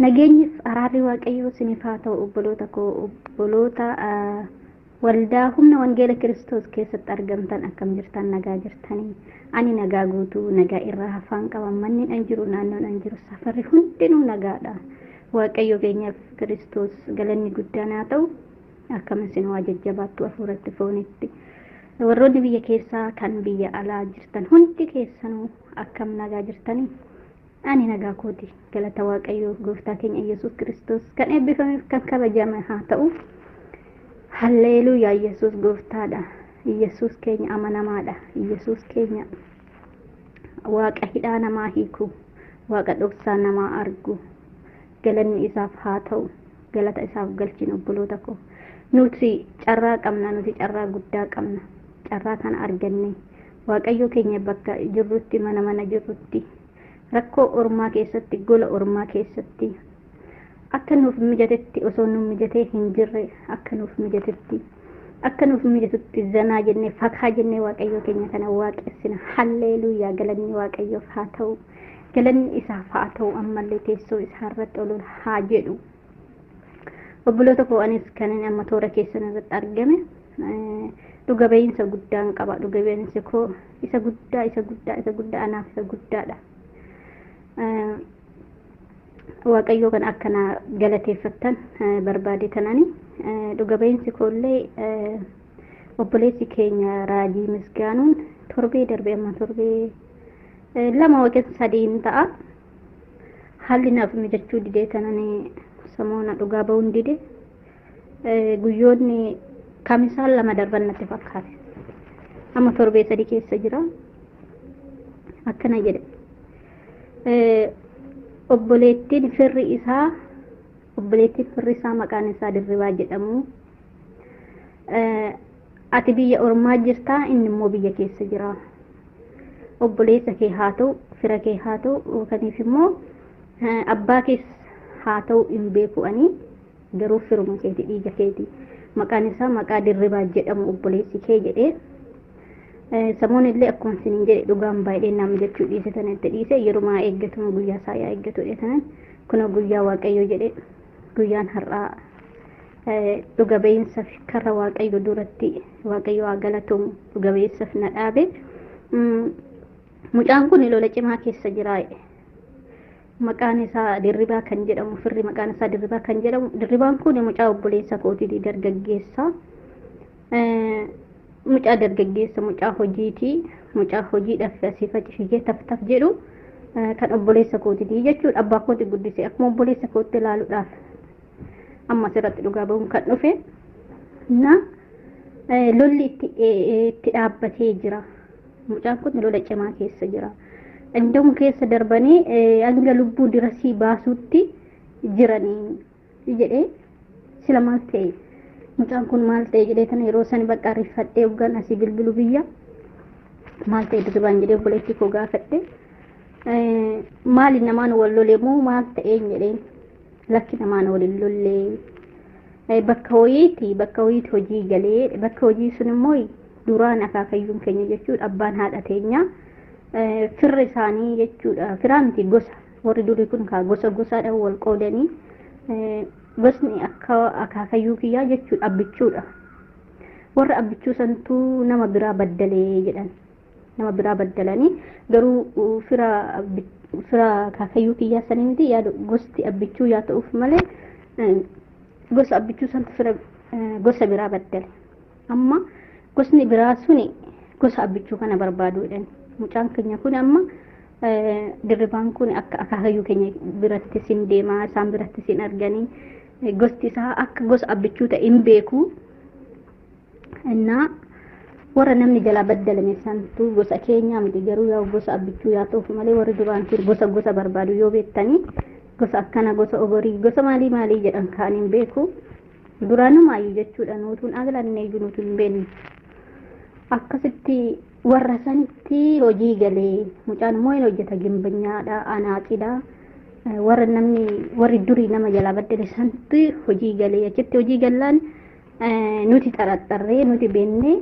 Nageenyiif araarri Waaqayyoo isiniif haa ta'u obboloota koo, obboloota waldaa humna wangeela Kiristoos keessatti argamtan, akkam jirtan? Nagaa jirtanii? Ani nagaa guutuu, nagaa irraa hafaan qaba. Manni an jiru, naannoon an jiru, safarri hundinuu nagaadha. Waaqayyo keenyaaf Kiristoos galanni guddaan haa ta'u. Akkam isin waa jajjabaattu hafuuratti foonitti? Warroonni biyya keessaa kan biyya alaa jirtan hundi keessanuu akkam, nagaa jirtanii? Ani nagaa kooti. Galata Waaqayyoo gooftaa keenya Yesuus Kiristoos kan eebbifameef kan kabajame haa ta'u. Halleeluuyaa! Yesuus gooftaadha. Yesuus keenya amanamaadha. Yesuus keenya Waaqa hidhaa namaa hiiku, Waaqa dhoksaa namaa argu. Galanni isaaf haa ta'u. Galata isaaf galchina, obboloota koo. Nuti carraa qabna, nuti carraa guddaa qabna. Carraa kana arganne Waaqayyo keenya bakka jirrutti, mana mana jirrutti, rakkoo ormaa keessatti, gola ormaa keessatti, akka nuuf mijatetti osoo nuuf mijatee hin jirre, akka nuuf mijatetti, akka nuuf mijatutti zanaa jennee, fakaa jennee Waaqayyo keenya kana waaqessina. Halleeluuyaa! Galanni Waaqayyoof haa ta'u. Galanni isaaf haa ta'u. Ammallee teessoo isaa irratti ol haa jedhu. Obboloota koo, anis kanin amma toora keessan irratti argame dhuga ba'iinsa guddaan qaba. Dhuga ba'iinsi koo isa guddaa, isa guddaa, isa guddaa, anaaf isa guddaadha. Waaqayyoo kan akkana galateeffattan barbaade tanani. Dhuga ba'iinsi koollee obboleessi keenya Raajii Misgaanuun torbee darbe, amma torbee 2 yookiin 3 ta'a. Haalli naaf mijachuu didee tanani samoona dhugaa ba'uun dide. Guyyoonni kamisaan 2 darban natti fakkaate. Amma torbee 3 keessa jira. Akkana jedhe. Obboleettiin firri isaa, obboleettiin firri isaa maqaan isaa Dirribaa jedhamu. Ati biyya ormaa jirtaa, inni immoo biyya keessa jira. Obboleessa kee haa ta'u, fira kee haa ta'u, kaniif immoo abbaa kees haa ta'u hin beeku, ani garuu firuma keeti, dhiiga keeti. Maqaan isaa maqaa Dirribaa jedhamu obboleessi kee jedhee. Samoon illee akkuma isiniin jedhe dhugaan baay'ee nama jechuu dhiise tana itti dhiise, yeruma eeggatuma guyyaa isaa yaa eeggatu jedhe. Tanan kunoo guyyaa Waaqayyo jedhe, guyyaan har'aa, dhuga ba'iinsa karra Waaqayyo duratti Waaqayyo haa galatomu, dhuga ba'iinsaaf na dhaabe. Mucaan kun lola cimaa keessa jira. Maqaan isaa Dirribaa kan jedhamu, firri maqaan isaa Dirribaa kan jedhamu, Dirribaan kun mucaa obboleessa kootiiti, dargaggeessa. Mucaa dargaggeessa, mucaa hojiiti, mucaa hojiidhaaf asii faci fiigee taf taf jedhu kan obboleessa kootiiti jechuudha. Abbaa kooti guddise, akkuma obboleessa kootti ilaaluudhaaf amma asirratti dhugaa bahuun kan dhufe. Na lolli itti dhaabbatee jira. Mucaan kun lola cimaa keessa jira. Indamu keessa darbanii hanga lubbuu dirasii baasuutti jiranii jedhee. Sila maal ta'e, mucaan kun maal ta'e jedhee tana yeroo sani bakka ariifadhee hoggaan asii bilbilu biyya maal ta'e Dirribaan jedhee obboleettii koo gaafadhe. Maali, namaan wal lole moo maal ta'een jedheen. Lakki, namaan wal hin lollee, bakka hojiiti, bakka hojiiti hojii galee, bakka hojii sun immoo duraan akaakayyuun keenya jechuudha, abbaan haadha teenya firri isaanii jechuudha, firaa miti, gosa. Warri durii kun kaa gosa gosaadhaan wal qoodanii, gosni akka akaakayyuu kiyyaa jechuudha Abbichuudha. Warra Abbichuu santuu nama biraa baddalee jedhan. Nama biraa baddalanii garuu fira fira akaakayyuu kiyyaa sanii miti, yaada gosti Abbichuu yaa ta'uuf malee gosa Abbichuu santu fira gosa biraa baddale. Amma gosni biraa suni gosa Abbichuu kana barbaadu jedhan. Mucaan keenya kun amma Dirribaan kun akka akaakayyuu keenya biratti sin deemaa, isaan biratti sin arganii, gosti isaa akka gosa Abbichuu ta'e hin beeku. Innaa warra namni jalaa baddalame santu gosa keenyaa miti, garuu yaa gosa Abbichuu yaa ta'uuf malee warri duraan kun gosa gosa barbaadu yoo beektanii, gosa akkana, gosa ogorii, gosa maalii maalii jedhan kaan hin beeku. Duraanumaayyuu jechuudha nuutuun aglanne iyyuu nuutu hin beeknu. Akkasitti warra sanitti hojii galee, mucaan immoo hin hojjeta, gimbanyaadha, anaaxiidha. Warra namni warri durii nama jalaa baddale sanatti hojii galee, achitti hojii gallaan nuti xaraxarree nuti beennee,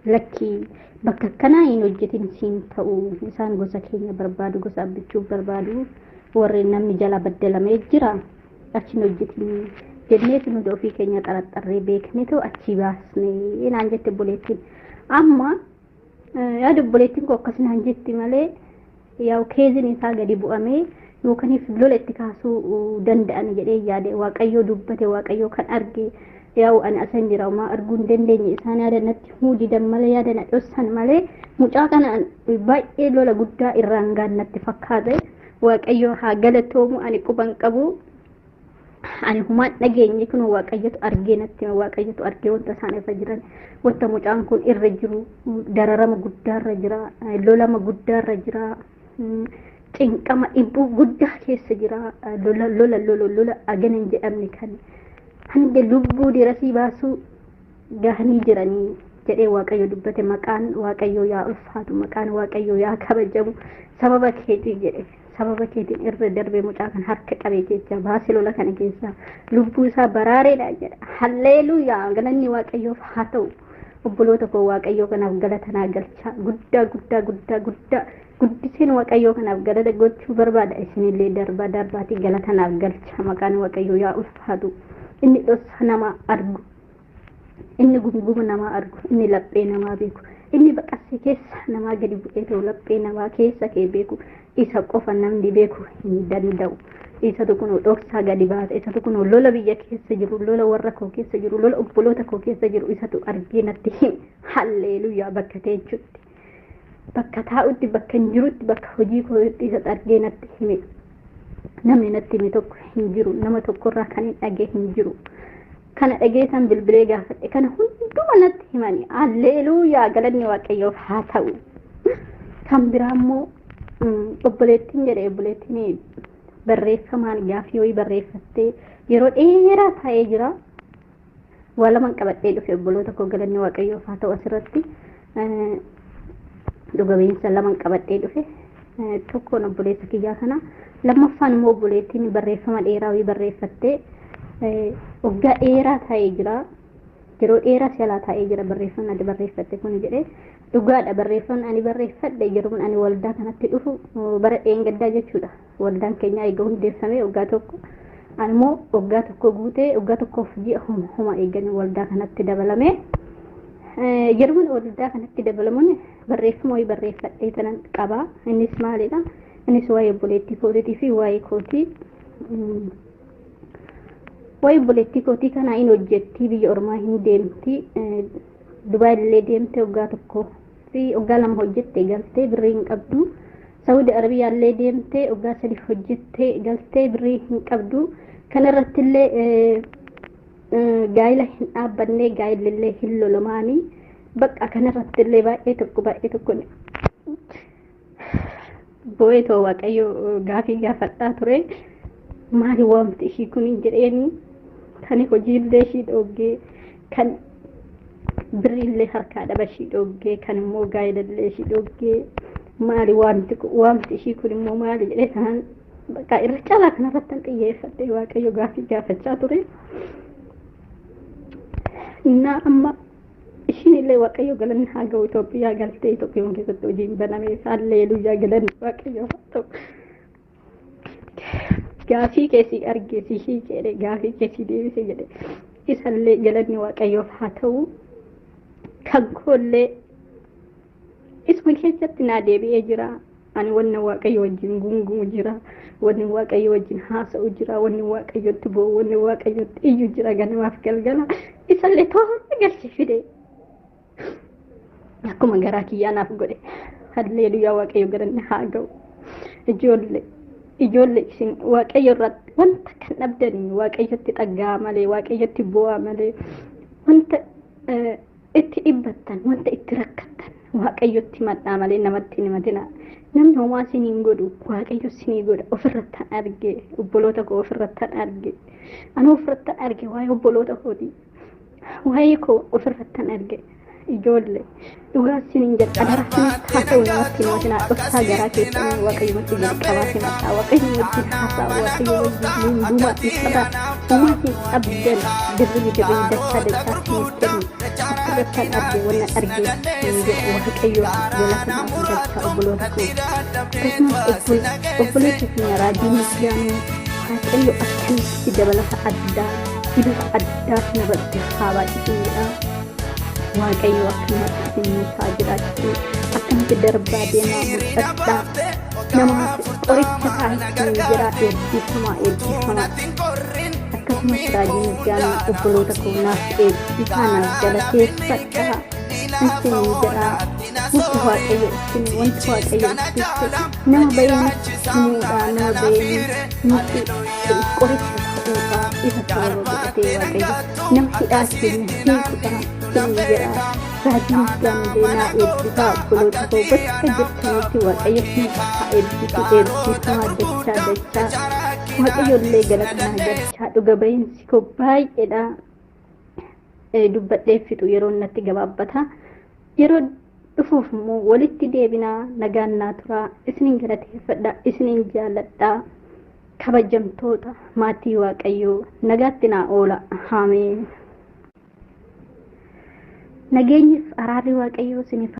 lakkii, bakka akkanaa hin hojjetin, siin ta'u, isaan gosa keenya barbaadu, gosa Abbichuu barbaadu. Warri namni jala baddalamee jira achi hin hojjetin jenneetu nuti ofii keenya xaraxarree beeknetu achi baasnee naan jette obboleettiin. Amma yaada obboleettiin koo akkas naan jetti malee yaa'u keezin isaa gadi bu'amee yookaan lola itti kaasuu danda'an jedhee yaade. Waaqayyoo dubbate, Waaqayyoo kan arge, yaa'u ani asan jira homaa arguu hin dandeenye. Isaan yaada natti huudidan malee, yaada na dhossan malee, mucaa kana baay'ee lola guddaa irraan gaan natti fakkaate. Waaqayyoo haa galatoomu, ani quban qabu, ani humaan dhageenye. Kun Waaqayyotu argee natti, Waaqayyotu argee wanta isaan irra jiran, wanta mucaan kun irra jiru. Dararama guddaarra jira, lolama guddaarra jira, cinqama dhibbuu guddaa keessa jira. Lola lola lola lola agana hin jedhamne kan hanga lubbuu dirasii baasuu gahanii jiranii jedhee Waaqayyo dubbate. Maqaan Waaqayyo yaa ulfaatu, maqaan Waaqayyo yaa kabajamu. Sababa keetii jedhe, sababa keetiin irra darbe, mucaa kan harka qabee keessa baase, lola kana keessa lubbuu isaa baraareedha jedha. Halleeluuyaa, galanni Waaqayyoof haa ta'u. Obboloota koo, Waaqayyoo kanaaf galatanaa galchaa. Guddaa guddaa guddaa guddaa guddiseen Waaqayyoo kanaaf galata gochuu barbaada. Isinillee darbaa darbaatii galatanaaf galcha. Maqaan Waaqayyoo yaa ulfaatu. Inni dhoksa nama argu, inni gunguma namaa argu, inni laphee namaa beeku, inni baqassee keessa namaa gadi bu'ee ta'u laphee namaa keessa kee beeku, isa qofa namni beeku hin danda'u. Isatu kun dhoksaa gadi baasa. Isatu kun lola biyya keessa jiru, lola warra koo keessa jiru, lola obboloota koo keessa jiru isatu argee natti hime. Halleeluyyaa! Bakka teechutti, bakka taa'utti, bakka hin jirutti, bakka hojii kootti isatu argee natti hime. Namni natti hime tokko hin jiru, nama tokkorraa kan hin dhagee hin jiru. Kana dhageessan bilbilee gaafadhe, kana hunduma natti himani. Halleeluyyaa, galanni Waaqayyoof haa ta'u. Kan biraa immoo obboleettiin jedhe, obboleettiin barreeffamaan gaafii wayii barreeffattee yeroo dheeraa taa'ee jira. Waa lamaan qabadhee dhufe, obboloota koo, galanni Waaqayyoof haa ta'u. Asirratti dhuga ba'iinsa lamaan qabadhee dhufe. Tokkoon obboleessa kiyyaa kana, lammaffaan immoo obboleettiin barreeffama dheeraa wayii barreeffattee waggaa dheeraa taa'ee jira. Yeroo dheeraa si'alaa taa'ee jira barreeffamni ati barreeffatte kun jedhee. Dhugaadha, barreeffamni ani barreeffadhe yeroon ani waldaa kanatti dhufu bara dheengaddaa jechuudha. Waldaan keenya eega hundeeffamee waggaa tokko. Ani immoo waggaa tokko guutee waggaa tokkoof ji'a homa eeganii waldaa kanatti dabalame. Yeroon waldaa kanatti dabalamuun barreeffama wayii barreeffadhee kanan qaba. Innis maalidha? Innis waa'ee obboleettii kootiitii fi waa'ee kootii. Waa'ee obboleettii kootii kanaa, hin hojjetti, biyya ormaa hin deemti. Dubaay illee deemte, waggaa tokkoo fi waggaa 2 hojjette galtee, birrii hin qabdu. Saudi Arabiyaa illee deemte, waggaa 3 hojjette galtee, birrii hin qabdu. Kana irratti illee gaa'ila hin dhaabbanne, gaa'illi illee hin lolamaanii. Bakka kanarratti illee baay'ee tokko baay'ee tokko boo'ee too Waaqayyo gaafii gaafadhaa ture. Maali waamti ishii kun jedheeni, kan hojiillee ishii dhoggee, kan birriillee harkaa dhaba ishii dhoggee, kan immoo gaa'elallee ishii dhoggee, maali waamti waamti ishii kun immoo maali jedhee kanaan bakka irra caalaa kanarratti kan xiyyeeffadhe Waaqayyo gaafii gaafachaa ture. Innaa amma ishiin illee Waaqayyo galanni haa ga'u, Itoophiyaa galtee Itoophiyaa keessatti hojiin baname. Halleeluyyaa, galanni Waaqayyo haa ta'u. Gaafii keessi arge si hiikeedhe, gaafii keessi deebise jedhe, isallee galanni Waaqayyoof haa ta'u. Kan koollee isuma keessatti naa deebi'ee jira. Ani wanna Waaqayyo wajjin gungumu jira, wanni Waaqayyo wajjin haasa'u jira, wanni Waaqayyotti bo'u, wanni Waaqayyotti iyyu jira ganamaaf galgala. Isallee toora galche fide. Akkuma garaa kiyyaa naaf godhe. Halleluuyaa, Waaqayyo galanni haa ga'u. Ijoollee, ijoollee, isin Waaqayyo irratti wanta kan dhabdanii Waaqayyotti dhaggaa malee, Waaqayyotti bu'aa malee, wanta itti dhibbattan, wanta itti rakkattan Waaqayyotti himadhaa malee namatti hin himatina. Namni homaa isin godhu, Waaqayyo isinii godha. Ofirrattan arge, obboloota koo, ofirrattan arge. Ani ofirrattan arge waa'ee obboloota kooti. Waa'ee koo ofirrattan arge. Ijoollee dhugaa isiniin jedha, adaraa isinitti haasa'u namatti himatinaa, dhoksaa garaa keessanii Waaqayyumatti jalqabaa himadhaa, Waaqayyo wajjin haasa'a, Waaqayyo wajjin hundumaa ibsataa, homaa hin dhabdan, dirrii dirrii dachaa dachaa isiniif kennu. Asirrattan arge, wanna arge hin jedhu. Waaqayyo galata naaf galchaa, obboloota koo. Akkasumas obboleessa keenya Raajii Misgaanuu, Waaqayyo akkamitti dabalata addaa, dibata addaa sinirratti haa baay'isu jedha. Waaqayyo akkanumatti isin haa jiraachisu, akkanatti darbaa deemaa, mul'adhaa, namaaf qoricha ta'a isin jira. Eebbifamaa, eebbifamaa. Akkasumas Raajii Misgaanuu, obboloota koo, naaf eebbisaa, naaf galateeffadhaa isin jedha. Wanti Waaqayyo isin, wanti Waaqayyo isin nama bahee nutti himuudha, nama bahee nutti qoricha ta'uudha. Isa sababa godhatee Waaqayyo nama hidhaa keenya hiikuudha isin jedha. Raajii Misgaanuu naa eebbisaa. Obboloota koo, bakka jirtanitti Waaqayyo isin haa eebbisu. Eebbifamaa dachaa dachaa. Waaqayyo illee galata naa galchaa. Dhuga ba'iinsi koo baay'eedha, dubbadhee fixu yeroo natti gabaabbata. Yeroo dhufuuf immoo walitti deebinaa. Nagaan naa turaa. Isinin galateeffadha, isinin jaalladha. Kabajamtoota maatii Waaqayyoo, nagaatti naa oola. Ameen. Nageenyiif araarri Waaqayyoo isiniif